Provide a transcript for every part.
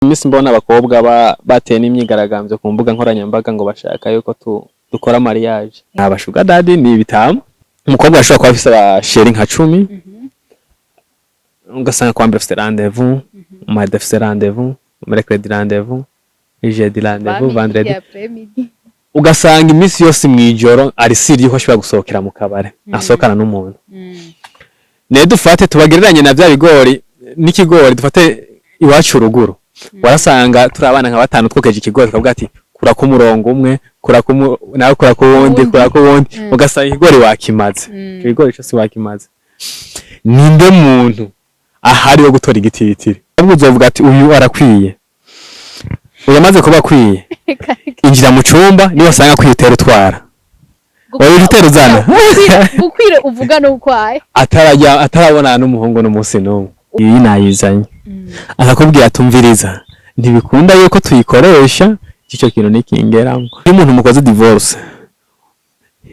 Iminsi mbona abakobwa bateye n'imyigaragambyo ku mbuga nkoranyambaga ngo bashaka yuko dukora mariage. Aba sugar daddy ni ibitamu. Umukobwa ashobora kuba afise aba chéri nka 10, ugasanga kuwa mbere afise rendez-vous, mardi afise rendez-vous, mercredi rendez-vous, jeudi rendez-vous, vendredi, ugasanga iminsi yose mw'ijoro ari siri yuko ashobora gusohokera mu kabare, asohokana n'umuntu. Ne dufate tubagereranye na vya bigori n'ikigori. Dufate iwacu ruguru, warasanga turi abana nka batanu twokeje ikigori, tukavuga ati: "Kura ku murongo umwe, kura ku nawe, kura ku wundi, kura ku wundi." Ugasanga ikigori wakimaze, ikigori cose wakimaze. Ninde muntu ahari wo gutora igitiritiri? Ahubwo uzovuga ati: "Uyu arakwiye, uyu amaze kuba akwiye." Injira mu cumba, niba wasanga akwiye utera utwara, oya, utera uzana. Gukwira uvuga n'ukwaye. Atarajya, atarabonana n'umuhungu n'umunsi n'umwe, iyi nayizanye, akakubwira atumviriza, ntibikunda yuko tuyikoresha ico kintu nikingeramo. Iyo umuntu mukoze divorce,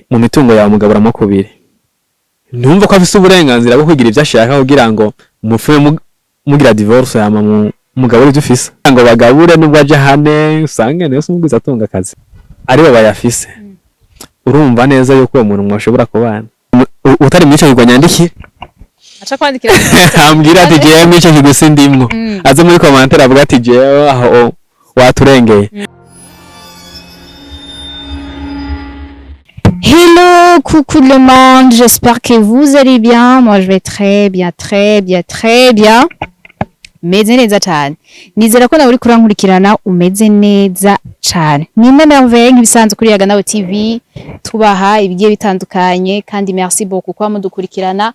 mu mitungo yawe mugaburamo kubiri. Ntumva ko afise uburenganzira bwo kugira ivyo ashaka kugira ngo mupfume mugira divorce, hama mugabure ivyo ufise, ngo bagabure nubwo aja hane, usange niyo umugwiza atunga akazi aribo bayafise. Urumva neza yuko uwo muntu mwashobora kubana. Utari mw'ico kigwa nyandikire. Aca kwandikira. Ambwira ati: "Jewe mw'ico kigwi sindimwo." Aze muri commentaire avuga ati: "Jewe aho waturengeye." Hello, coucou le monde, j'espère que vous allez bien. Moi, je vais très bien, très bien, très bien. Meze neza cyane. Nizera ko nawe uri kurankurikirana umeze neza cyane. Ni Merveille nk'ibisanzwe kuri Yaga Nawe TV, tubaha ibigiye bitandukanye, kandi merci beaucoup kuba mudukurikirana.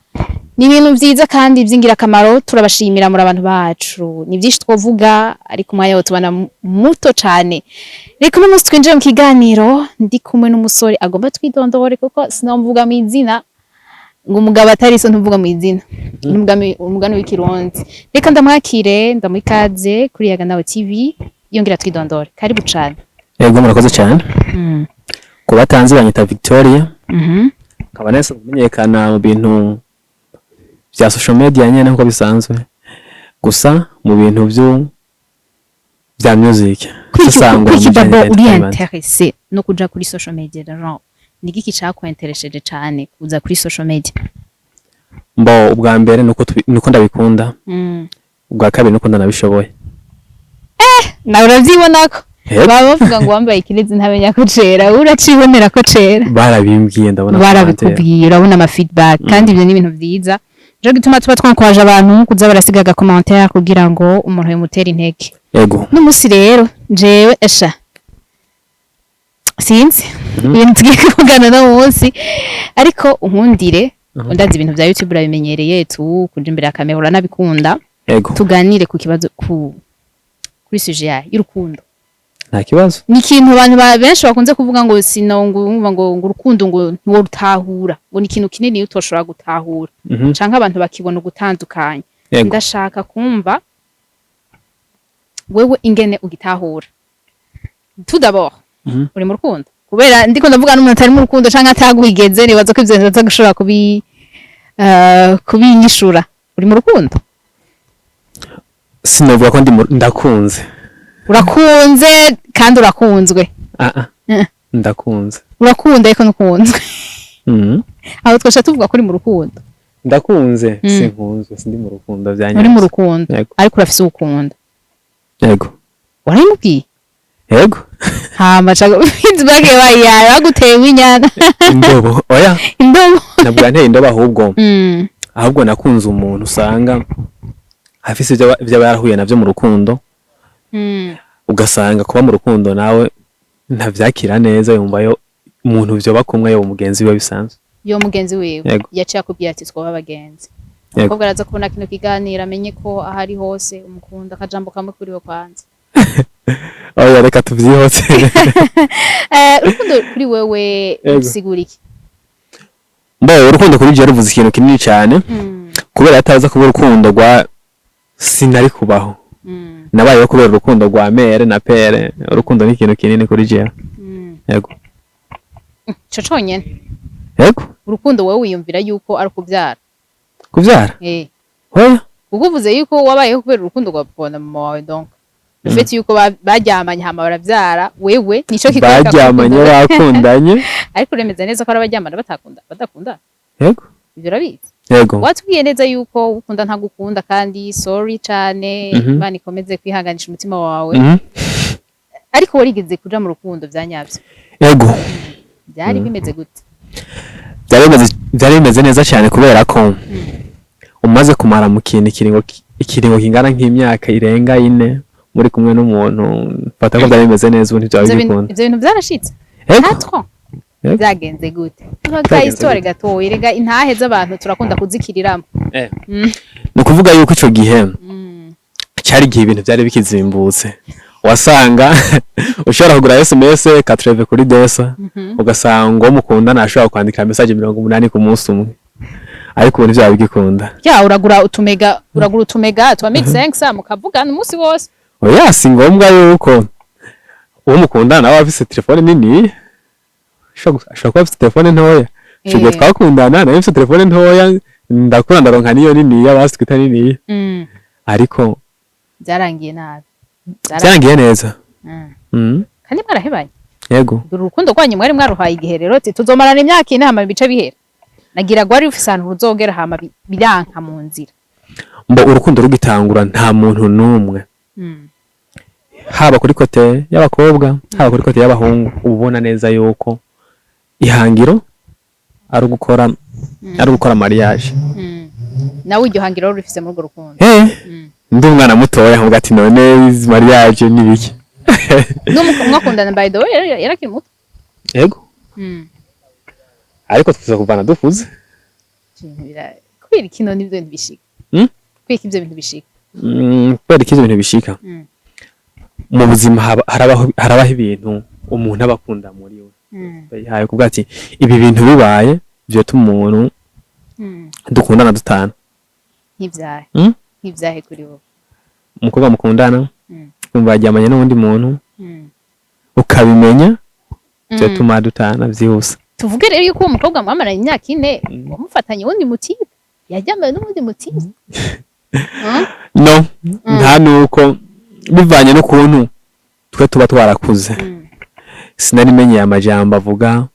Ni ibintu vyiza kandi vy'ingirakamaro, turabashimira muri abantu bacu. Ni vyinshi twovuga, ariko umwanya wo tubana muto cane. Reka uno munsi twinjire mu kiganiro, ndi kumwe n'umusore agomba twidondore, kuko sinomvuga mu izina, ngo umugabo atari so ntuvuga mu izina. Ni umugani w'ikirundi. Reka ndamwakire, ndamuha ikaze kuri Yaga Nawe TV, yongera twidondore. Karibu cane. Yego, murakoze cyane. Ku batanzi banyita Victoria, nkaba nahise kumenyekana mu bintu bya social media nyene nkuko bisanzwe, gusa mu bintu bya music. Dusangwa Kuki mu bijanye d'abord na uri entertainment. intéressé no kuja kuri social media? Genre, ni igiki cakwenteresheje cane kuza kuri social media? Mbo ubwa mbere nuko ndabikunda, ubwa kabiri nuko ndanabishoboye. Nawe uravyibonako? Yego. Baba bavuga ngo wambaye ikirezi ntamenya ko cera, uracibonera ko cera. Barabimbwiye, ndabona Barabikubwiye, urabona ama feedback, kandi ibyo ni ibintu vyiza. Nico gituma tuba twankwaje abantu kuza barasiga aga commentaire kugira ngo umuntu bimutere intege. N'umunsi rero jewe esha sinzi ibintu tugiye kuvugana no munsi, ariko unkundire, undazi ibintu vya YouTube urabimenyereye, tu kuja imbere ya kamera uranabikunda. Tuganire ku kibazo kuri sujet yayo y'urukundo. Nta kibazo. Ni ikintu abantu benshi bakunze kuvuga ngo sino ngo ngo ngo urukundo ngo ntiwo rutahura, ngo ni ikintu kinini utoshobora gutahura, canke abantu bakibona ugutandukanye. Ndashaka kumva wewe ingene ugitahura. Tout d'abord, uri mu rukundo? Kubera ndiko ndavuga n'umuntu atari mu rukundo canke atagwigeze, nibaza ko ivyo nza gushobora kubinyishura. Uri mu rukundo? Sinovuga ko ndakunze. Urakunze kandi urakunzwe? Ah ah. Ndakunze. Urakunda ariko ntukunzwe? Mhm. Aho twasha tuvuga ko uri mu rukundo. Ndakunze, sinkunzwe, sindi mu rukundo bya Uri mu rukundo? Yego. Ariko urafise uwukunda? Yego. Warabimubwiye? Yego. Hama caga feedback yabaye yawe, baguteye inyana? Indobo, oya. Indobo? Ntabwo yanteye indobo, ahubwo ahubwo nakunze umuntu usanga afise ibyo aba yarahuye navyo mu rukundo, ugasanga kuba mu rukundo nawe ntavyakira neza, yumva yo umuntu vyoba kumwe yo mugenzi we bisanzwe. Yo mugenzi wiwe? Yego. Yaciye akubwira ati twoba abagenzi? Yego. Umukobwa araza kubona kino kiganiro amenye ko aho ari hose umukunda. Akajambo kamwe kuri we kwanza. Oya, reka tuvyihotse. Urukundo kuri wewe rusigura iki? Mbo urukundo kuri jewe ruvuze ikintu kinini cyane, kubera ataza kuba urukundo rwa sinari kubaho. Nabayeho kubera urukundo rwa mère na père. Urukundo ni ikintu kinini kuri jewe. Yego. Ico conyene? Yego. Urukundo wowe wiyumvira yuko ari ukuvyara? Kuvyara? Eh. Oya. Kuko uvuze yuko wabayeho kubera urukundo rwa papa na mama wawe, donc. Le fait yuko baryamanye hama baravyara, wewe nico kikwereka ko Baryamanye urukundo- bakundanye. Ariko uremeza neza ko ari abaryamana batakunda, badakunda? Yego. Ivyo urabizi? Yego. Watubwiye neza yuko ukunda ntagukunda, kandi sorry cane. Imana ikomeze kwihanganisha umutima wawe. Ariko warigeze kuja mu rukundo vya nyavyo? Yego. Byari bimeze gute? Byari bimeze neza cyane, kubera ko umaze kumara mu kintu ikiringo kingana nk'imyaka irenga 4 muri kumwe n'umuntu, fata ko byari bimeze neza, ubu ntibyaba Ivyo bintu bikunda. Ivyo bintu vyarashitse? Yego. 4 ans? Yego. Byagenze gute? Nka Byagenze histoire gute? gatoya, rega intahe z'abantu turakunda kuzikiriramwo. Ni ukuvuga yuko ico gihe cyari igihe ibintu byari bikizimbutse. Wasanga ushobora kugura SMS 80 kuri desa, ugasanga uwo mukundana ashobora kwandika message 80 ku munsi umwe, ariko ubu ntibyaba bigikunda. Ya, uragura utumega twa 1500, mukavugana umunsi wose. Oya, si ngombwa yuko uwo mukundana nawe afise telefone nini. Ashobora kuba afise telefone ntoya. Ico gihe twakundana nawe mfise telefone ntoya, ndakura ndaronka niyo niniya, basi twita niniya. Ariko Byarangiye nabi? Byarangiye neza. Kandi mwarahebanye? Yego. Dore urukundo rwanyu mwari mwaruhaye igihe rero, ati tuzomarana imyaka 4, hama bice bihera. Nagira gwari rufise ahantu ruzogera, hama biranka mu nzira. Mbo urukundo rugitangura, nta muntu n'umwe, haba kuri côté y'abakobwa, haba kuri côté y'abahungu, uba ubona neza yuko ihangiro ari ugukora mariage. Nawe iryo hangiro wari rufise muri urwo rukundo? Eh. Ndi umwana mutoya, nkavuga ati: "None izi mariage ni biki?" Mwakundana, by the way, yarakiri muto? Yego. Ariko tuza kuvana dukuze. Ibintu kubera ikino nivyo bintu bishika? Kubera iki ivyo bintu bishika? Kubera ko ivyo bintu bishika, mu buzima harabaho ibintu umuntu aba akunda muri we, yahaye kuvuga ati: "Ibi bintu bibaye vyotuma umuntu dukundana dutana." Nk'ivyahe? Nk'ivyahe kuri wowe? Umukobwa mukundana kumva yaryamanye n'uwundi muntu, ukabimenya, vyotuma dutana vyihuse. Tuvuge rero yuko uwo mukobwa mwamaranye imyaka 4 wamufatanye uwundi mutipe, yaryamanye n'uwundi mutipe? No, nta nuko bivanye n'ukuntu twe tuba twarakuze. Sinari menyeye amajambo avuga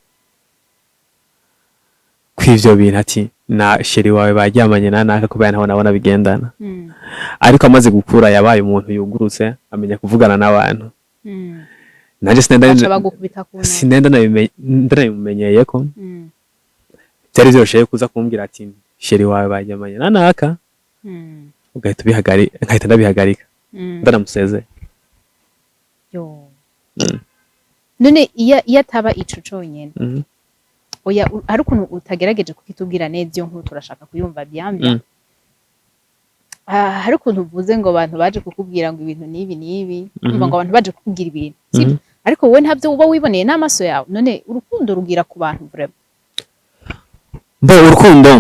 kw'ivyo bintu, ati: "Na chéri wawe baryamanye na naka," kubera ntaho nabona bigendana. Ariko amaze gukura yabaye umuntu yugurutse, amenya kuvugana n'abantu. Nanje sinenda Baca bagukubita ku ntoki. Sinenda ndanabimumenyeye ko byari vyoroshe kuza kumbwira ati: "Chéri wawe baryamanye na naka," ugahita ubihagarika, nkahita ndabihagarika, ndanamusezeye. Yo. None iyo ataba ico conyene, oya, hari ukuntu utagerageje kukitubwira neza, iyo nkuru turashaka kuyumva bien bien. Ah, hari ukuntu uvuze ngo abantu baje kukubwira ngo ibintu n'ibi n'ibi, urumva, ngo abantu baje kukubwira ibintu, sibyo? Ariko wowe ntabyo uba wiboneye n'amaso yawe. None urukundo rugira ku bantu vraiment? Mbo urukundo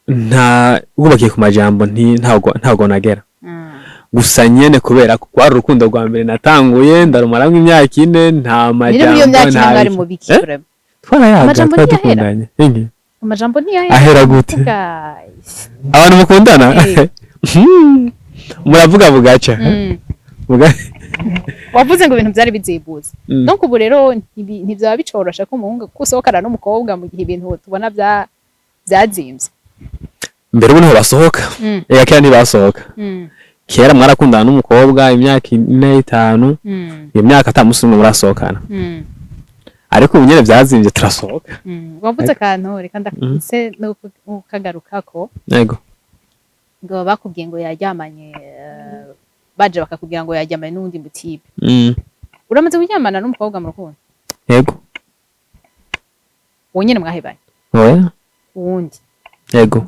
nta wubakiye ku majambo, ntabwo nagera. Gusa nyene kubera ko kwari urukundo rwa mbere natanguye, ndarumaramwo imyaka 4, nta Nire muri iyo majambo, myaka 4 nta mwari biki. mu biki? Eh? Vraiment? Twarayaga. Amajambo Twari ntiyahera? dukundanye. Inki? Amajambo ntiyahera? Ahera gute? Guys. Abantu mukundana? Eh. Muravuga bugaca. Wavuze ngo ibintu byari bizibuze. Donc ubu rero ntibyaba bicoroshe ko umuhungu kusohokana n'umukobwa mu gihe ibintu tubona byazimvye. Mbere ubu niho basohoka. Ega kera ntibasohoka. Kera mwarakundana n'umukobwa imyaka 4, 5, iyo myaka ata musi n'umwe murasohokana. Ariko ubu nyene vyazimvye, turasohoka. Wavuze akantu, reka ndakuse n'ukagarukako. Yego. Ngo bakubwiye ngo yaryamanye, baje bakakubwira ngo yaryamanye n'uwundi mutipe. Uramaze kuryamana n'umukobwa mu rukundo? Yego. Uwo nyene mwahebanye? Oya. Uwundi? Yego.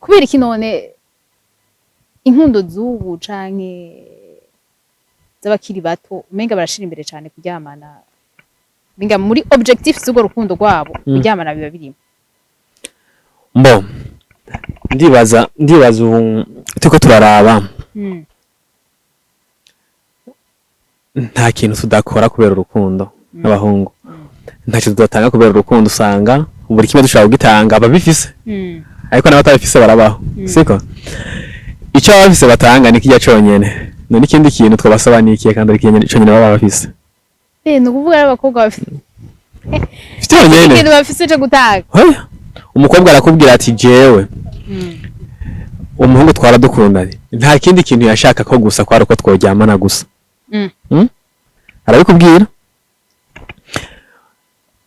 Kubera iki none inkundo z'ubu canke z'abakiri bato umenga barashira imbere cane kuryamana, umenga muri objectif z'urwo rukundo rwabo kuryamana biba birimo? Mbo ndibaza ubu turiko turaraba, nta kintu tudakora kubera urukundo. N'abahungu ntacyo tudatanga kubera urukundo. Usanga buri kimwe dushobora kugitanga ababifise, ariko n'abatabifise barabaho, siko? Icyo baba bafise batanga ni kirya conyene. None ikindi kintu twabasaba ni ikihe, kandi ari kirya conyene baba bafise? Ni ukuvuga ari abakobwa bafise Cyonyene. ikintu bafise cyo gutanga. Oya, umukobwa arakubwira ati: "Jewe umuhungu twaradukundanye, nta kindi kintu yashaka ko gusa kwari uko tworyamana gusa." Arabikubwira,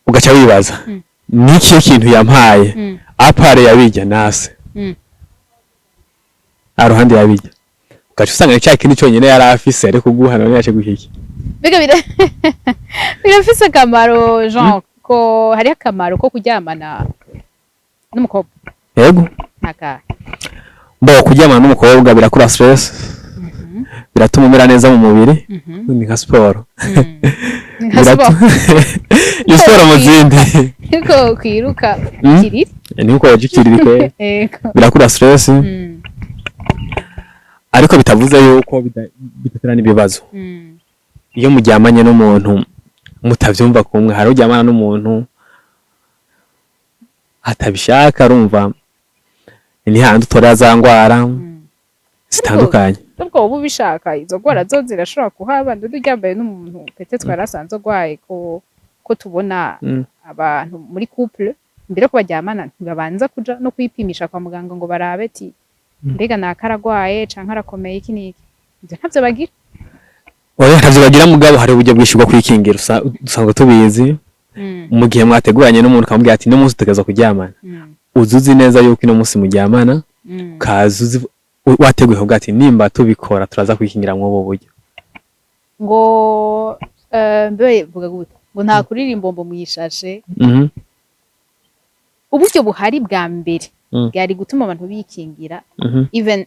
ugaca wibaza: ni ikihe kintu yampaye à part yabijya nase aruhande yabijya? Ugaca usanga ni cya kindi cyonyine yari afise ariko kuguha. None yaje guhiki? Mbega birafise akamaro, genre ko hariho akamaro ko kuryamana n'umukobwa? Yego. Ntakahe? Bo, kuryamana n'umukobwa birakura stress, biratuma umera neza mu mubiri, ni nka siporo. Ni nka siporo. Ni siporo mu zindi. Niko kwiruka kiriri. Ni nkuko waje ikiriri kwe. Birakura stress, ariko bitavuze yuko bidatera n'ibibazo. Iyo muryamanye n'umuntu mutavyumva kumwe, hari uryamana n'umuntu atabishaka, arumva ni handi utora za ngwara zitandukanye. Ubwo uba ubishaka, izo ngwara zo zirashobora kuhaba. Ndudu uryambaye n'umuntu peut-être yari asanzwe agwaye, ko tubona abantu muri couple, mbere ko baryamana ntibabanza kuja no kwipimisha kwa muganga ngo barabe ati: "Mbega naka aragwaye canke arakomeye?" Iki n'iki, ivyo ntavyo bagira. Oya, ntavyo bagira, mugabo hari uburyo bwinshi bwo kwikingira dusanzwe tubizi. Mu gihe mwateguranye n'umuntu, ukamubwira ati: "Ino munsi utegerezwa kuryamana," uzi uzi neza yuko ino munsi muryamana, ukaza uzi wateguye kuvuga ati: "Nimba tubikora, turaza kwikingira mw'ubu buryo." Ngo mbe vuga gute, ngo nta kurira imbombo mwishashe. Uburyo buhari bwa mbere bwari gutuma abantu bikingira, even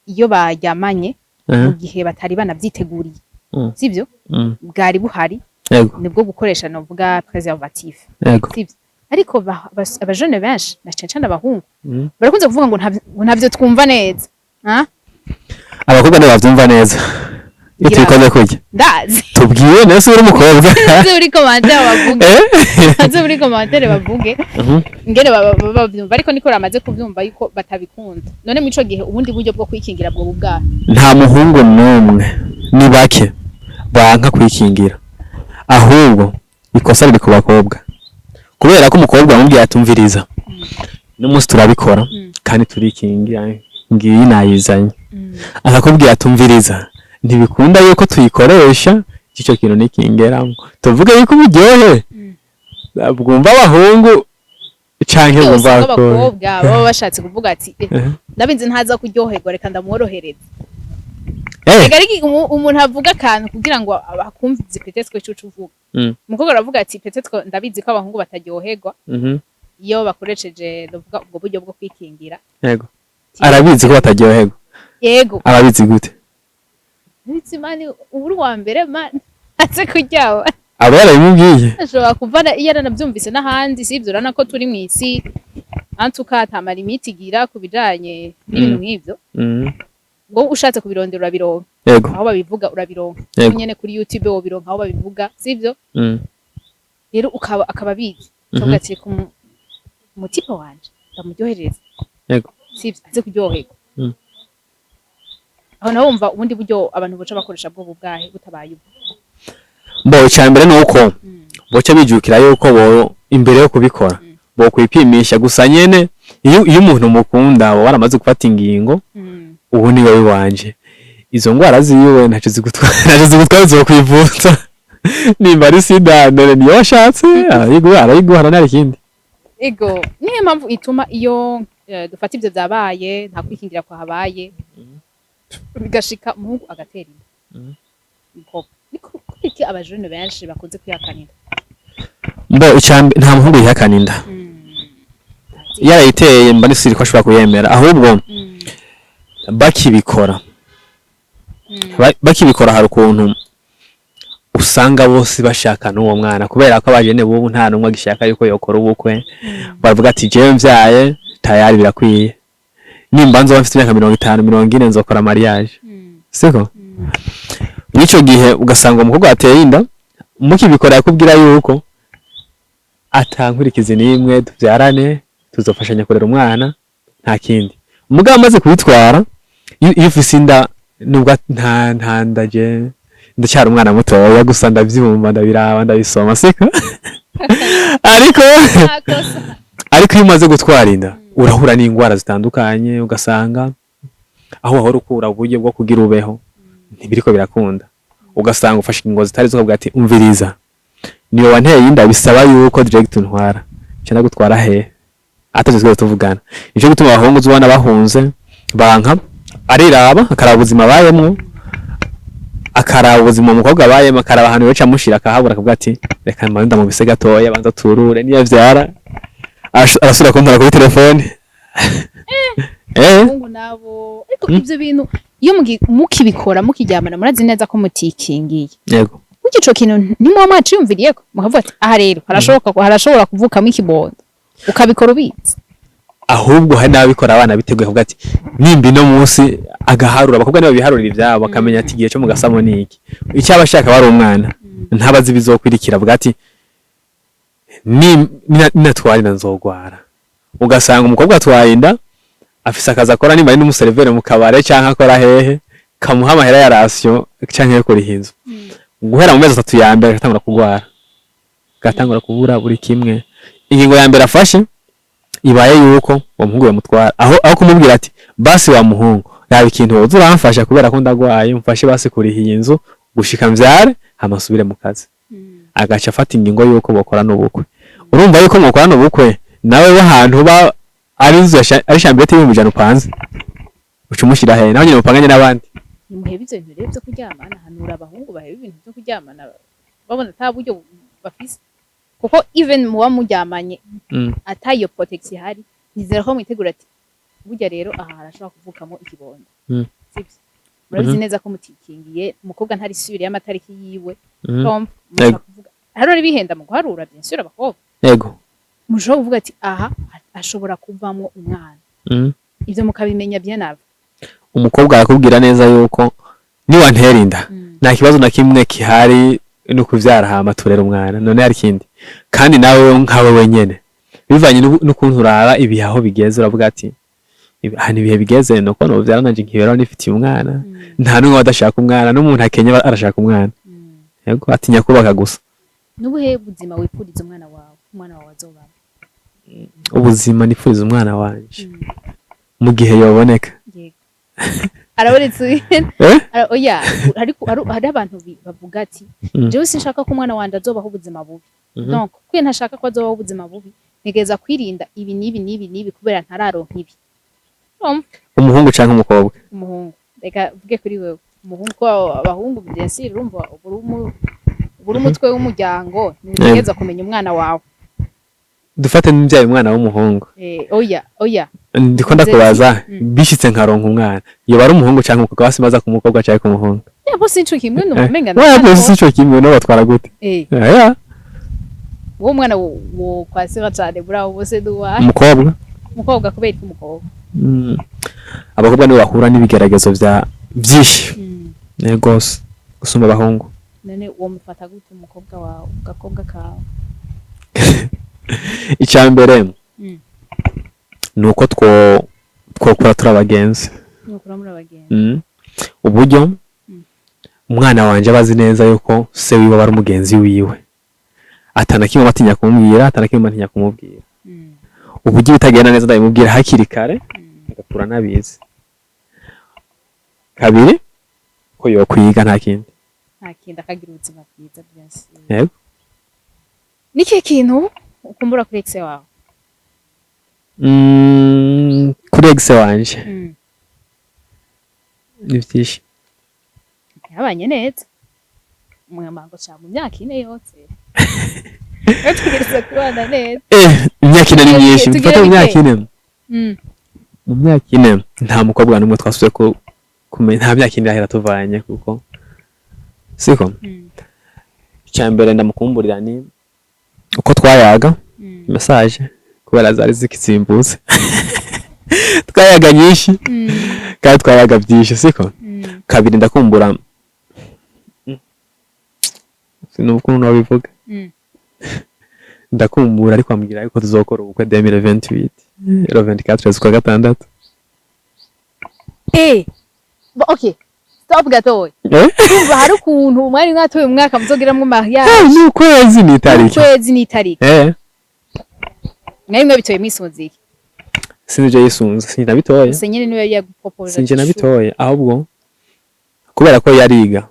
iyo baryamanye mu gihe batari banavyiteguriye, sivyo? Bwari buhari, nibwo gukoresha, novuga, préservatif, sivyo? Ariko abajene benshi, na cane cane abahungu, barakunze kuvuga ngo ntavyo twumva neza. Ha? Abakobwa nibo bavyumva neza iyo tubikoze kurya. Ndazi. Tubwiye nese uri umukobwa. Nzi muri commentaire bavuge. Eh? Nzi muri commentaire bavuge ingene baba bavyumva, ariko niko ramaze kuvyumva yuko batabikunda. None muri ico gihe ubundi buryo bwo kwikingira bwo bubwahe? Nta muhungu n'umwe, ni bake banka kwikingira, ahubwo ikosa riri ku bakobwa, kubera ko umukobwa amubwiye atumviriza: "N'umunsi turabikora kandi turikingira, ngiyi nayizanye," akakubwira atumviriza: "Ntibikunda yuko tuyikoresha." Ico kintu nikingeramo, tuvuge yuko uburyohe bwumva abahungu canke Iyo bwumva usanga abakobwa. Abakobwa baba bashatse kuvuga ati: "Ndabizi ntaza kuryoherwa, reka ndamworohereze." Reka, ariko umuntu avuga akantu kugira ngo akumvize peut-être ko ico uvuga. Umukobwa aravuga ati: "Peut-être ko ndabizi ko abahungu bataryoherwa iyo bakoresheje, ndavuga, ubwo buryo bwo kwikingira." Yego, arabizi ko bataryoherwa? Yego. Arabizi gute? Abizi man, ubu uri uwa mbere man aze kuryama. Aba yarabimubwiye? Ashobora kuva iyo yaranabyumvise n'ahandi, sibyo? Urabona ko turi mu isi antuka atamara imiti igira ku bijanye n'ibintu nk'ivyo. Ngo ushatse kubirondera urabironka. Aho babivuga urabironka. Nyene kuri YouTube wobironka aho babivuga, sivyo? Rero ukaba akaba abizi, ukavuga ati: "Reka umutype wanje ndamuryohereza," sivyo? Aze kuryoherwa. Aho naho wumva ubundi buryo abantu boca bakoresha bwo bubwahe butabaye ubwo? Bo, icya mbere ni uko boca bijukira yuko bo imbere yo kubikora bo kwipimisha gusa nyene. Iyo umuntu mukunda waramaze gufata ingingo, ubu ni wowe wanje, izo ngwara ziwe ntacyo zigutwara, zokwivuza. Nimba ari sida mbere niyo washatse, arayiguha, arayiguha, nta ikindi. Ego, niyo mpamvu ituma iyo dufata ivyo vyabaye, nta kwikingira kwahabaye, bigashika umuhungu agatera inda umukobwa. Ni kuki abajene benshi bakunze kwihakanira? Mbo, icya mbere, nta muhungu yihakana inda. Iyo arayiteye, mba nisiri ko ashobora kuyemera, ahubwo bakibikora, bakibikora hari ukuntu usanga bose bashaka n'uwo mwana, kubera ko abajene b'ubu nta n'umwe agishaka yuko yokora ubukwe. Baravuga ati: "Jewe mvyaye tayari birakwiye, nimba nzoba mfite imyaka 50, 40, nzokora mariage," siko? Mw'ico gihe ugasanga umukobwa ateye inda, mukibikora yakubwira yuko atankurikizi n'imwe, tuvyarane, tuzofashanya kurera umwana, nta kindi. Umugabo amaze kubitwara. Iyo ufise inda, nubwo nta ndaje, ndacyari umwana mutoya, gusa ndavyumva, ndabiraba, ndabisoma, siko? Ariko iyo umaze gutwara inda, urahura n'indwara zitandukanye, ugasanga aho wahora ukura uburyo bwo kugira ubeho ntibiriko birakunda, ugasanga ufashe ingingo zitari zo, ukavuga ati: "Umviriza, niwe wanteye inda, bisaba yuko direct untwara." Nca ndagutwara hehe atavyo twigeze tuvugana? Nico gituma abahungu uzubona bahunze banka, ariraba, akaraba ubuzima abayemwo, akaraba ubuzima umukobwa abayemwo, akaraba ahantu yoca amushira akahabura, akavuga ati: "Reka mbanze ndamubise gatoya, banza turure." Niyo avyara arasubira kumpora kuri telefone. Abahungu nabo, ariko ivyo bintu iyo mukibikora, mukiryamana, murazi neza ko mutikingiye. Yego. Burya ico kintu ntimuba mwaciyumviriyeko, mukavuga ati: "Aha rero harashoboka ko harashobora kuvukamo ikibondo," ukabikora ubizi? Ahubwo hari n'ababikora abana biteguye, kuvuga ati nimba ino munsi agaharura, abakobwa nibo biharurira ivyabo, bakamenya ati igihe cyo mu gasamo ni iki. Icyo aba ashaka aba ari umwana, ntabazi ibizokwirikira. Avuga ati: "Ninatwara inda nzogwara." Ugasanga umukobwa atwaye inda, afise akazi akora, nimba ari n'umuseriveri mu kabare canke akora hehe, kamuha amahera ya ration canke yo kuriha inzu. Guhera mu mezi 3 ya mbere agatangura kugwara, agatangura kubura buri kimwe. Ingingo ya mbere afashe ibaye yuko uwo muhungu yamutwara, aho kumubwira ati: "Basi wa muhungu, raba ikintu woza uramfasha kubera ko ndagwaye, umfashe basi kuriha iyi nzu gushika mvyare, hama nsubire mu kazi," agaca afata ingingo yuko bokorana ubukwe. Urumva yuko mukorana ubukwe nawe w'ahantu uba ari inzu ari chambrette y'100,000 upanze, uca umushira hehe naho nyene mupanganye n'abandi? Nimuhebe ivyo bintu rero vyo kuryamana. Hanura abahungu bahebe ibintu vyo kuryamana babona ata buryo bafise, kuko even muba muryamanye ata iyo protection ihari, nizera ko mwitegura ati: "Burya rero aha harashobora kuvukamo ikibondo." Sivyo? Murabizi neza ko mutikingiye, umukobwa ntari sûre y'amatariki yiwe. Urumva, mushobora kuvuga hariho n'ibihenda mu guharura, bien sûr abakobwa mushobora kuvuga ati: "Aha ashobora kuvamwo umwana." Ivyo mukabimenya bien avant. Umukobwa arakubwira neza yuko niwantera inda nta kibazo na kimwe kihari, ni ukuvyara hama turera umwana. None hari ikindi? Kandi nawe nkawe wenyene, bivanye n'ukuntu uraba ibihe aho bigeze, uravuga ati: "Ahantu ibihe bigeze nuko novyara nanje nkiberaho nifitiye umwana." Nta n'umwe adashaka umwana, n'umuntu akenye arashaka umwana. Yego, atinya kubaka gusa. N'ubuhe buzima wipfuriza umwana wawe, umwana wawe azobamo? Ubuzima nipfuriza umwana wanje mu gihe yoboneka? Yego, arabonetse. Eh? Oya, ariko hari abantu bavuga ati: "Jewe sinshaka ko umwana wanje azobaho ubuzima bubi." Donc kuko ntashaka ko azobaho ubuzima bubi, ntegereza kwirinda ibi n'ibi n'ibi n'ibi kubera ntararonka ibi. Urumva? Umuhungu canke umukobwa? Umuhungu. Reka mvuge kuri wewe umuhungu, ko abahungu, bien sûr, urumva uburi umutwe w'umuryango, ntutegereza kumenya umwana wawe. Dufate n'ibyaye umwana w'umuhungu. Oya, oya. Ndiko ndakubaza, bishitse nkaronka umwana, yoba ari umuhungu canke umukobwa? Basi maza ku mukobwa canke ku muhungu. Ya, bose nico kimwe, numva umenga. Oya, bose sico kimwe. No batwara gute? Oya. Uwo mwana wo kwasira cane muri abo bose duwa? Umukobwa. Umukobwa? Kubera iki umukobwa? Abakobwa nibo bahura n'ibigeragezo vya vyinshi gose gusumba abahungu. None uwo mufata gute umukobwa wawe, gakobwa kawe? Icya mbere ni uko twokura turi abagenzi. Nukura muri abagenzi. Uburyo umwana wanje aba azi neza yuko se wiwe aba ari umugenzi wiwe, atana kimwe batinya kumubwira, atana kimwe batinya kumubwira. Uburyo bitagenda neza ndabimubwira hakiri kare, agakura nabizi. Kabiri, ko yokwiga, nta kindi. Nta kindi, akagira ubuzima bwiza, bien sûr. Yego. Ni ikihe kintu ukumbura kuri ex wawe? Kuri ex wanje ni vyinshi. Yabanye neza umwamango ca mu myaka 4 yose bategereza kubana neza. Imyaka 4 ni myinshi. Tugire Mfate mu myaka bike. 4. Mu myaka 4 nta mukobwa n'umwe twasubiye ku kumenya. Nta myaka 4 irahera tuvanye, kuko siko. Icya mbere ndamukumburira ni uko twayaga message, kubera zari zikizimbutse, twayaga nyinshi kandi twayaga byinshi, siko? Kabiri, ndakumbura, sinumva ukuntu nabivuga. Ndakumbura, ariko ambwira yuko tuzokora ubukwe 2028, le 24 z'ukwa gatandatu. Okay, stop gatoya. Eh? Urumva hari ukuntu mwari mwatoye umwaka muzogiramwo mariage. Eh, ni ukwezi n'itariki. Ukwezi n'itariki. Eh. Mwari mwabitoye mwisunze iki? Sinzi ivyo yisunze, sinjye nabitoye. Gusa nyene niwe yagupropoje. Sinjye nabitoye, ahubwo kubera ko yariga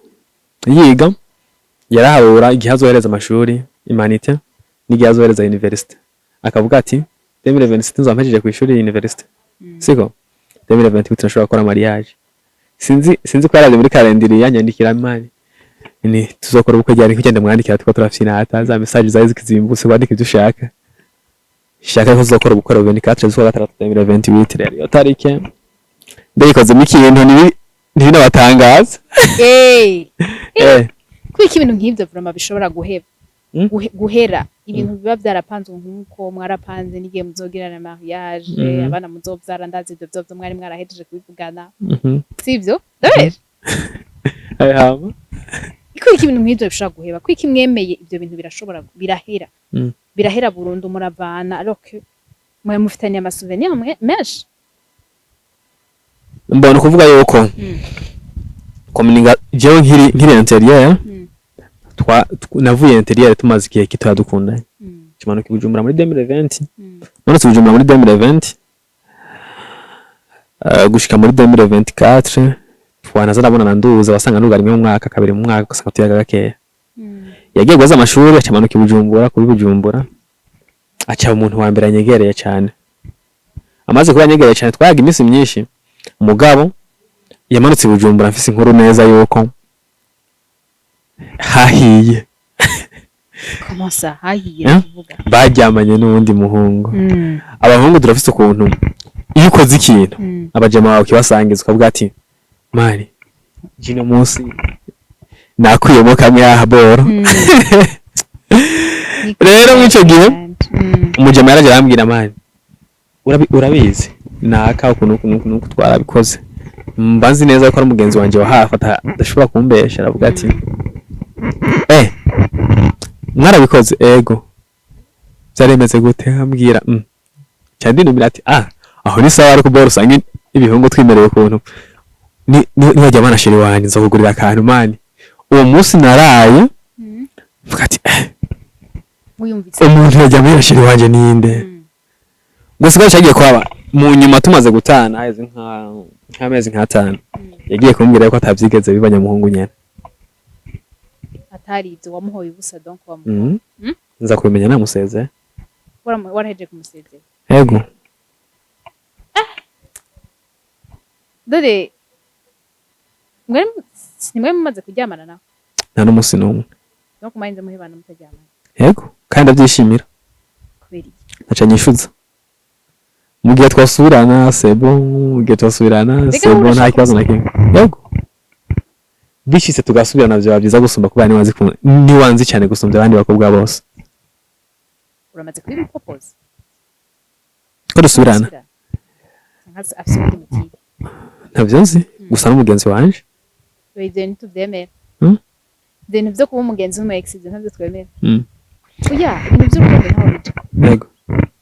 yiga, yaraharura igihe azohereza amashuri, humanités, n'igihe azohereza université, akavuga ati 2027 nzoba mpejeje kw'ishuri université, siko 2028 nashobora gukora mariage. Sinzi ko yaravye muri calendrier, yanyandikira: "Mani, ni tuzokora ubukwe ryari?" Kugenda mwandikira tuko turafyinata za message zari zikizimbutse, wandika ivyo ushaka, shaka ko tuzokora ubukwe 24 z'ukwa gatandatu 2028. Rero iyo tarike ndayikozemo ikintu ntibinabatangaza. Eh. Eh. Kwiki ibintu nk'ivyo vraiment bishobora guheba? Guhera ibintu biba vyarapanzwe nk'uko mwarapanze n'igihe muzogirana mariage, abana muzovyara, ndazi ivyo vyovyo mwari mwarahejeje kubivugana. Sivyo? Ndabesha? Eh, hama. Kwiki ibintu nk'ivyo bishobora guheba? Kwiki mwemeye ivyo bintu birashobora birahera? Birahera burundu, muravana, alors que mwe mufitaniye amasouvenir menshi. Mbona ukuvuga yuko communication, jewe nkiri intérieur, navuye intérieur tumaze igihe gitoya dukundanye, kimanuka i Bujumbura muri 2020. Manutse i Bujumbura muri 2020, gushika muri 2024 twanaza nabona nduza, wasanga nuga rimwe mu mwaka, kabiri mu mwaka, ugasanga tuyaga gakeya. Yagiye guheza amashuri, aca amanuka i Bujumbura. Kuba i Bujumbura, aca umuntu wa mbere anyegereye cyane. Amaze kuba anyegereye cyane, twayaga iminsi myinshi. Umugabo yamanutse i Bujumbura, mfise inkuru neza yuko hahiye. Comment ça, hahiye? Eh? Kuvuga. Baryamanye n'uwundi muhungu. Abahungu turafise ukuntu iyo ukoze ikintu, abajama bawe ukibasangiza, ukavuga ati: "Mani, jino munsi nakuyemo kamwe aha boro." Rero mw'ico gihe, umujama yaraje arambwira: "Mani, urabizi naka ukuntu ukuntu ukuntu uku twarabikoze." Mba nzi neza ko ari umugenzi wanje wa hafi, adashobora kumbesha. Aravuga ati: "Eh, mwarabikoze?" "Ego." "Vyaremeze gute?" Ambwira. Ca ndinumira ati: "Ah, aho ni sawa." Ariko boro usanga ibihungu twimereye ukuntu niwajya bana chéri wanje, nzokugurira akantu. Mani, uwo munsi naraye mvuga ati: "Eh, wiyumvise umuntu yajya muri chéri wanje ninde?" Gusa ko cyagiye kwaba mu nyuma, tumaze gutana haheze nk'amezi nk'atanu, yagiye kumbwira ko atavyigeze biba, nyamuhungu nyene. Atari ibyo, wamuhoye ubusa donc wamu Nza kubimenya namusezeye. Warahejeje kumusezera? Ego. Dore mwari nimwe mumaze kuryamana nawe? Nta n'umunsi n'umwe. Donc mwarinze muhebana mutaryamana? Ego, kandi ndabyishimira. Kubera iki? Ntaca nyishuza mu gihe twasubirana, c'est bon. Mu gihe twasubirana, Mbega c'est bon, nta urashaka kibazo na kimwe. Yego, bishitse tugasubirana vyoba byiza gusumba, kubera niwanzi niwanzi cyane gusumbya abandi bakobwa bose. Uramaze kubimupropose? Ko dusubirana? Nka afise uwundi mutipe? Ntavyo nzi, gusa n'umugenzi wanje. Oya, ivyo ntituvyemera. Ivyo bintu vyo kuba umugenzi w'umu ex, ivyo ntavyo twemera. Oya, ibintu vy'urukundo ntaho bija.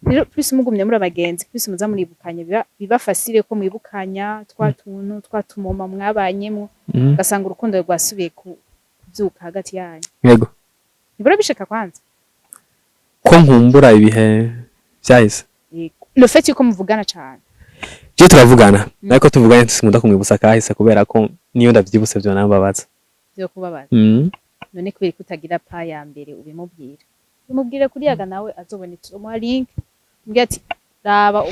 Rero plus mugumye muri abagenzi, plus muza muribukanya, biba facile ko mwibukanya twa tuntu twa tumoma mwabanyemwo, ugasanga urukundo rwasubiye kuvyuka hagati yanyu. Ntibura bishika kwanza. Ko nkumbura ibihe vyahise? Yego. Le fait yuko muvugana cane. Je turavugana, ariko tuvuganye sinkunda kumwibutsa kahise, kubera ko niyo ndavyibutse vyo nambabaza. Vyo kubabaza? None kubera ko utagira pas ya mbere ubimubwira, umubwire kuriyaga nawe azobona ico, umuha link, umbwire ati: "Raba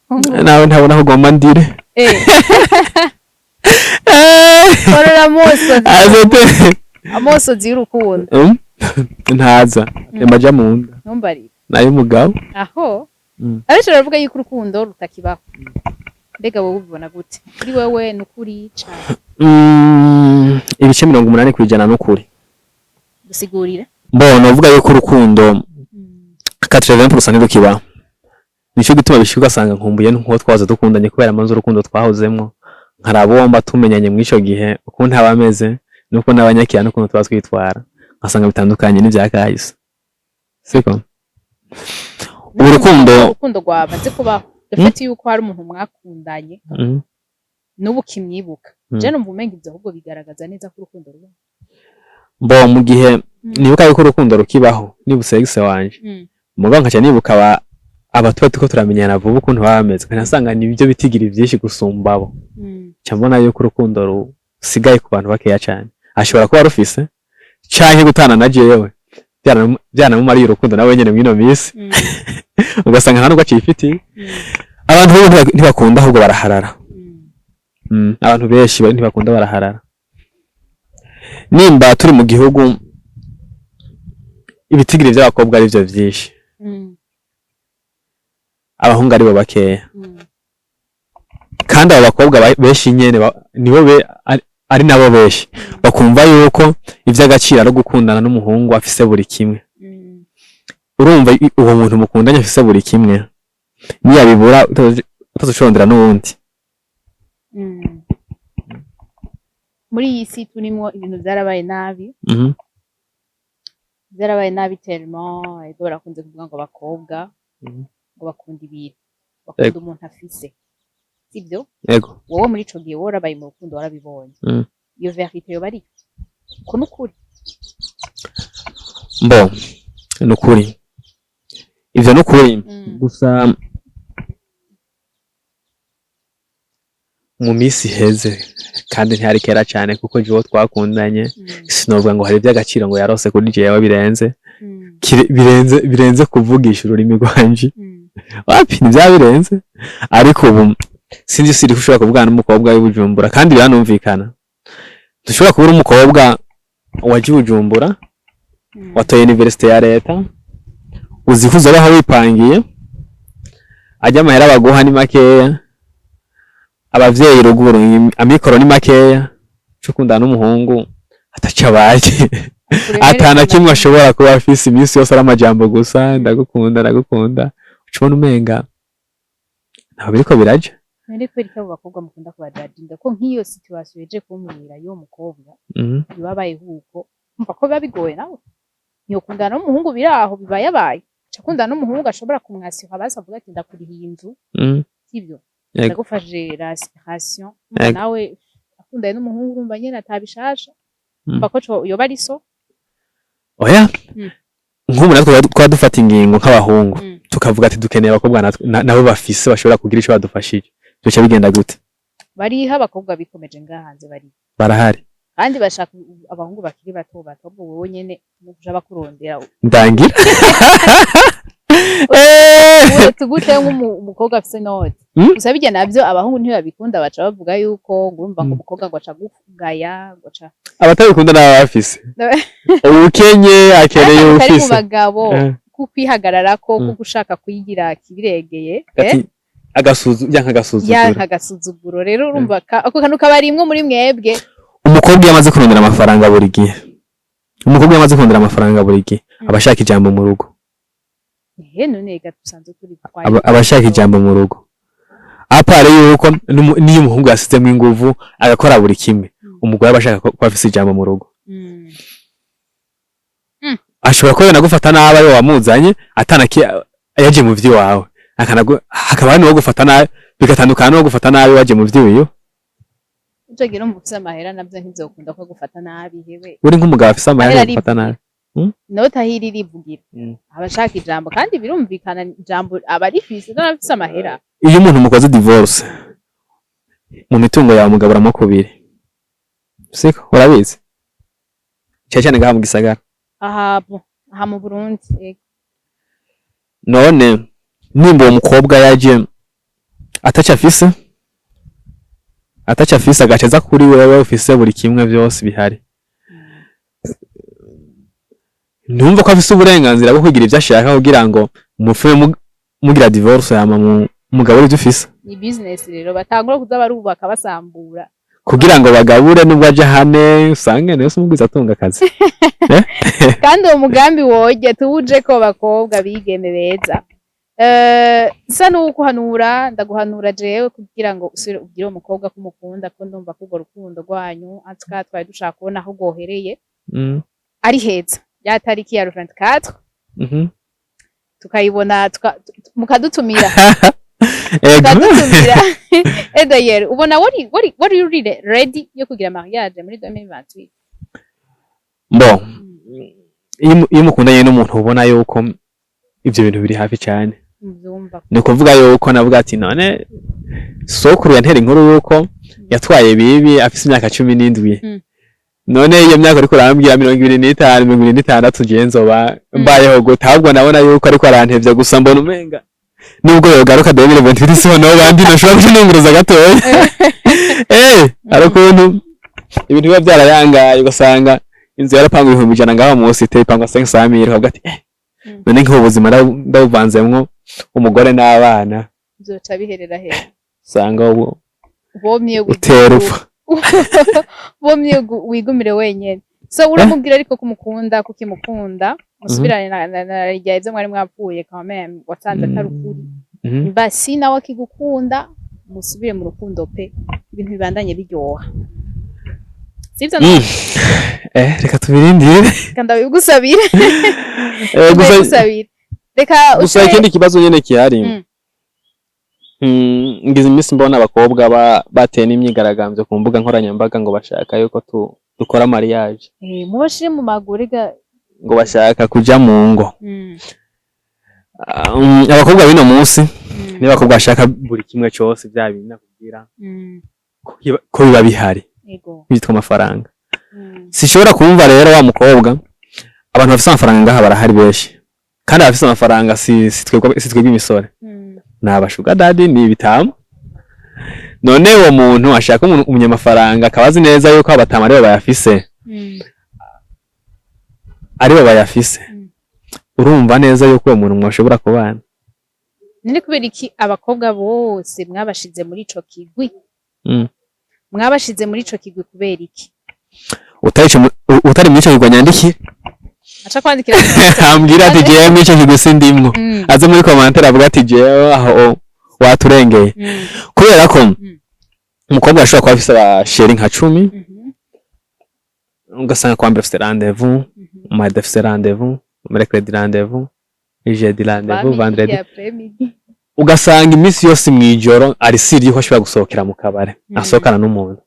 Nawe ntabona aho ugomba ndire. Eh, korora amosozi." Azote. Amosozi y'urukundo. Ntaza amaja mu nda. Ntumbarire. Nayo umugabo. Aho abenshi baravuga yuko urukundo rutakibaho. Mbega wowe ubibona gute? Kuri wewe ni ukuri cane? Ibice 80% n'ukuri. Gusigurira. Mbona uvuga yuko urukundo 80% ntirukibaho. Nico gituma bishika ugasanga nkumbuye nkuwo twahoze dukundanye, kubera amaze urukundo twahozemwo, nkarabomba tumenyanye mw'ico gihe, ukuntu aba ameze nuko n'abanyakira n'ukuntu tuba twitwara, ngasanga bitandukanye n'ivya kahise, siko ubu urukundo. Urukundo rwamaze kubaho, le fait yuko hari umuntu mwakundanye. N'ubu ukimwibuka. Je numva umenga ivyo ahubwo bigaragaza neza ko urukundo rubaho. Bo mu gihe nibuka yuko urukundo rukibaho, nibutse ex wanje, mugabo nkaca nibuka aba tuba turiko turamenyana vuba ukuntu baba bameze, nkaca nsanga nibyo bitigiri vyinshi gusumba abo. Nca mbona yuko urukundo rusigaye ku bantu bakeya cane. Ashobora kuba rufise canke gutana na jewe byaranamumariye urukundo nawe nyene mw'ino misi, ugasanga nta nubwo acifitiye. Abantu bubu ntibakunda, ahubwo baraharara. Abantu benshi ntibakunda, baraharara. Nimba turi mu gihugu ibitigiri vy'abakobwa ari vyo vyinshi, abahungu aribo bakeya, kandi abo bakobwa benshi nyene nibo ari nabo benshi bakumva yuko ivy'agaciro ari ugukundana n'umuhungu afise buri kimwe. Urumva uwo muntu mukundanye afise buri kimwe, niyabibura utazoshondera n'uwundi. Muri iyi si turimwo ibintu vyarabaye nabi. Vyarabaye nabi tellement. Ego, barakunze kuvuga ngo abakobwa ngo bakunda ibintu, bakunda umuntu afise, sivyo? Ego. Wowe muri ico gihe warabaye mu rukundo, warabibonye. Iyo vérité yoba ari ko nukuri? Mbo nukuri, ivyo nukuri. Gusa mu minsi iheze, kandi ntihari kera cane, kuko jewe twakundanye sinovuga ngo hari ivy'agaciro ngo yarose kuri jewe birenze birenze kuvugisha ururimi rwanje. Wapi, ntivyaba birenze. Ariko ubu sinzi siri ko ushobora kuvugana n'umukobwa w'i Bujumbura, kandi biranumvikana. Dushobora kuba uri umukobwa waje i Bujumbura, watoye université ya leta, uzi ko uzobaho wipangiye, ajya amahera baguha ni makeya, abavyeyi ruguru amikoro ni makeya, cukundana n'umuhungu ataco abaye, atana kimwe ashobora kuba afise, iminsi yose ari amajambo gusa: "Ndagukunda, ndagukunda." Uca ubona umenga ntaho biriko biraja. None kubera ko abo bakobwa mukunda kubajajinga, ko nk'iyo situation yeje kumbwira y'uwo mukobwa bibabayeho uko, umva ko biba bigoye, nawe ntiyokundana n'umuhungu biri aho bibayabaye, aca akundana n'umuhungu ashobora kumwasira, basi avuga ati: "Ndakurihiye inzu," sivyo? Yego. "Ndagufashije l'aspiration." Yego. Nawe akundanye n'umuhungu, urumva nyene atabishasha. Umva ko yoba ari so. Oya. Nk'ubu natwe twaba dufata ingingo nk'abahungu, tukavuga ati dukeneye abakobwa nabo bafise, bashobora kugira ico badufashije, bica bigenda gute? Bariho abakobwa bikomeje ngaha hanze, bari. Barahari. Kandi bashaka abahungu bakiri bato bato. Ahubwo wowe nyene nukuja bakurondera. Ndangira. Uretse gute nk'umukobwa afise noti? Gusa bijya navyo abahungu ntibabikunda, baca bavuga yuko ngo urumva ngo umukobwa ngo aca gugaya, ngo aca Abatabikunda n'aba bafise ubukenye, akeneye Ariko kari mu ufise bagabo kukwihagararako, kugushaka kuyigira kibiregeye. Ati yanka agasuzuguro. Yanka agasuzuguro. Rero urumva ako kantu kaba arimwo muri mwebwe. Umukobwa iyo amaze kurondera amafaranga buri gihe, umukobwa iyo amaze kurondera amafaranga buri gihe, aba ashaka ijambo mu rugo. Ehe, none reka dusanzwe turi Aba ashaka ijambo mu rugo, à part yuko n'iyo umuhungu yasizemo inguvu agakora buri kimwe, umugore aba ashaka kuba afise ijambo mu rugo. Ashobora kuba yanagufata nabi ariwe wamuzanye, atanaki yaje mu vy'iwawe, hakaba hari n'uwo gufata nabi, bigatandukana n'uwo gufata nabi waje mu vy'iwiwe. Ico gihe urumva ufise amahera, navyo ntivyokunda ko agufata nabi, hewe. Uri nk'umugabo afise amahera, Amahera gufata nabi. Inoti aho iri irivugira. Aba ashaka ijambo, kandi birumvikana, ijambo aba rifise n'abafise amahera. Iyo umuntu mukoze divorce, mu mitungo yawe mugaburamo kubiri, siko? Urabizi cyane cyane ngaha mu gisagara. Aha aha mu Burundi, yego. None nimba uwo mukobwa yaje ataco afise, agaca aza kuri wewe ufise buri kimwe, vyose bihari, ntumva ko afise uburenganzira bwo kugira ivyo ashaka kugira ngo mupfume mugira divorce, hama mugabure ivyo ufise? Ni business rero, batangura kuza barubaka basambura. Kugira ngo bagabure, nubwo aje hane usange niwe umugwiza atunga akazi. Kandi uwo mugambi woje tuwuje ko bakobwa bigeme beza. Nsa n'uwuguhanura, ndaguhanura jewe kugira ngo usubire ubwire uwo mukobwa ko umukunda, ko ndumva ko urwo rukundo rwanyu antuka twari dushaka kubona aho rwohereye ari heza, ya tariki ya 24 tukayibona, mukadutumira. Ego. Ukadutumira. Et d'ailleurs, ubona wari uri ready yo kugira mariage muri 2028? Bon, iyo mukundanye n'umuntu, ubona yuko ivyo bintu biri hafi cyane. Mvyumva. Ni ukuvuga yuko navuga ati: "None sokuru yantera inkuru yuko yatwaye bibi afise imyaka 17." None iyo myaka uriko urambwira, 25, 26, jewe nzoba mbayeho gute? Ahubwo nabona yuko ariko arantevya gusa, mbona umenga nubwo yogaruka 2028 siho nabo bandi nashobora kucinunguruza gatoya. Hari ukuntu ibintu biba byarayangaye, ugasanga inzu yarapangwa 100,000 ngaho munsi iteye ipangwa 500 mille, ukavuga ati: "Eh, none nk'ubu buzima ndabuvanzemwo umugore n'abana, Bizoca biherera he?" Usanga ubu Bomye. Utera upfa. Bomye wigumire wenyene. So uramubwira ariko ko umukunda, kuko imukunda, musubirane na rya ivyo mwari mwapfuye. Quand même wasanze atari ukuri. Basi nawe akigukunda, musubire mu rukundo pe, ibintu bibandanye biryoha, sivyo? Reka tubirindire. Reka ndabigusabire. Gusa Ndabigusabire, reka. Gusa ikindi kibazo nyene gihari, ngize iminsi mbona abakobwa bateye n'imyigaragambyo ku mbuga nkoranyambaga ngo bashaka yuko dukora mariage. Mubashire mu maguru ga. Ngo bashaka kuja mu ngo. Abakobwa b'ino munsi ni abakobwa bashaka buri kimwe cose, vya bindi nakubwira, ko biba bihari, bitwa amafaranga. Sishobora kumva rero wa mukobwa, abantu bafise amafaranga ngaha barahari benshi, kandi abafise amafaranga si twebwe imisore, ni aba sugar daddy, ni ibitama. None uwo muntu ashaka umunyamafaranga akaba azi neza yuko abatama aribo bayafise, aribo bayafise, urumva neza yuko uwo muntu mwashobora kubana? None kubera iki abakobwa bose mwabashize muri ico kigwi? Mwabashize muri ico kigwi kubera iki? Utari muri ico kigwi anyandikire. Aca kwandikira. Ambwira ati: "Jewe muri ico kigwi sindimwo." Aze muri commentaire avuga ati: "Jewe aho waturengeye." Kubera ko umukobwa ashobora kuba afise aba chéri nka 10, ugasanga kuwa mbere afise rendez-vous, mardi afise rendez-vous, mercredi rendez-vous, jeudi rendez-vous, vendredi, ugasanga iminsi yose mw'ijoro ari sûr yuko ashobora gusohokera mu kabare, asohokana n'umuntu.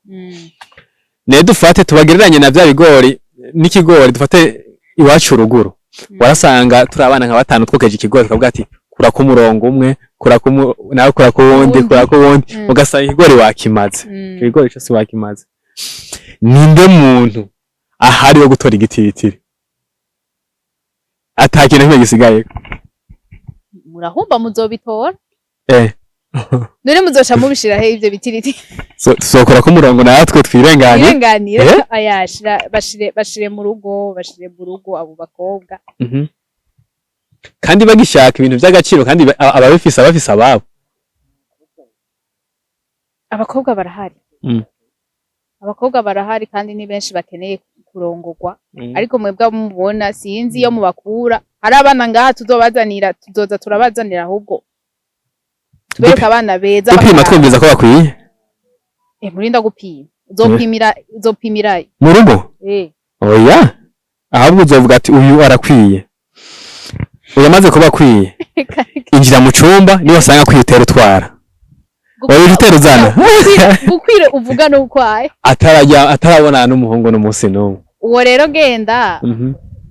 Ne dufate tubagereranye na vya bigori n'ikigori. Dufate iwacu ruguru, warasanga turi abana nka batanu twokeje ikigori, tukavuga ati: "Kura ku murongo umwe, kura ku nawe, kura ku wundi, Wundi. kura ku wundi." Ugasanga ikigori wakimaze, ikigori cose wakimaze. Ninde muntu ahari wo gutora igitiritiri ata kintu kimwe gisigaye? Murahumba, muzobitora. None muzoca mubishira he ivyo bitiriti? So, tuzokora ku murongo natwe twirenganye. Irenganire. Eh? Aya, shira, bashire mu rugo, bashire mu rugo abo bakobwa. Kandi bagishaka ibintu vy'agaciro, kandi ababifise abafise ababo. Abakobwa barahari. Abakobwa barahari kandi ni benshi bakeneye kurongorwa, ariko mwebwe abo mubona sinzi iyo mubakura. Hari abana ngaha tuzobazanira, tuzoza turabazanira, ahubwo tubereke abana beza. Dupima. Bakara. Twumviza ko bakwiye. Murinda gupima, uzopimira, uzopimira mu rugo. Oya, ahubwo uzovuga ati: "Uyu arakwiye." Uyu amaze kuba akwiye, injira mu cumba, niba wasanga akwiye utera utwara. Oya, utera uzana. Gukwira uvuga n'ukwaye. Atarajya, atarabonana n'umuhungu n'umunsi n'umwe. Uwo rero genda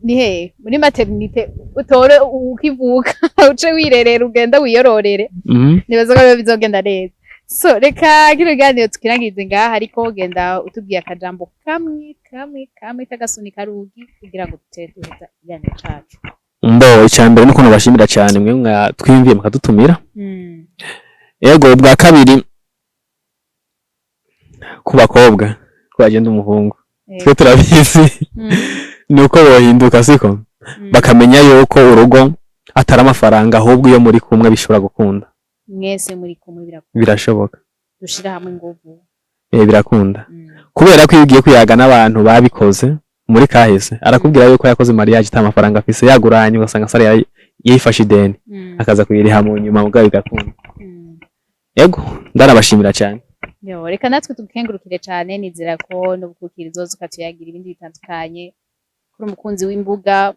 ni he muri maternité utore ukivuka, uce wirerera, ugenda wiyororere. Nibaza ko rero bizogenda neza. So reka kino kiganiro tukirangirize ngaha, ariko genda utubwiye akajambo kamwe kamwe kamwe k'agasunika rugi kugira ngo dutere duheza ikiganiro cacu. Mbo icya mbere nuko nabashimira cyane mwe mwatwiyumviye mukadutumira. Ego, ubwa kabiri, ku bakobwa, ko bagenda umuhungu, twe turabizi, nuko bohinduka, siko? Bakamenya yuko urugo atari amafaranga, ahubwo iyo muri kumwe bishobora gukunda. Mwese muri kumwe birakunda. Birashoboka. Dushira hamwe inguvu. Birakunda. Kubera ko iyo ugiye kuyaga n'abantu babikoze muri kahise, arakubwira yuko yakoze mariage ata mafaranga afise, yaguranye, ugasanga sare yifashe ideni, akaza kuyiriha mu nyuma, mugabo bigakunda. Ego, ndanabashimira cyane. Yo, reka natwe tugukengurukire cyane. Nizera ko n'ubukukira uzoza ukatuyagira ibindi bitandukanye kuri umukunzi w'imbuga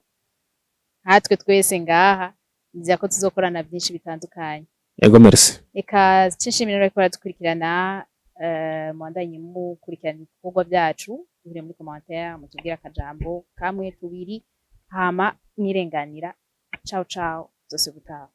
nkatwe twese ngaha. Nizera ko tuzokorana byinshi bitandukanye. Ego, merci. Reka nshimire bariko baradukurikirana, mubandanye mukurikirana ibikorwa byacu. Duhure muri commentaire, mutubwire akajambo kamwe, tubiri, hama mwirenganira. Ciao ciao, zose gutaha.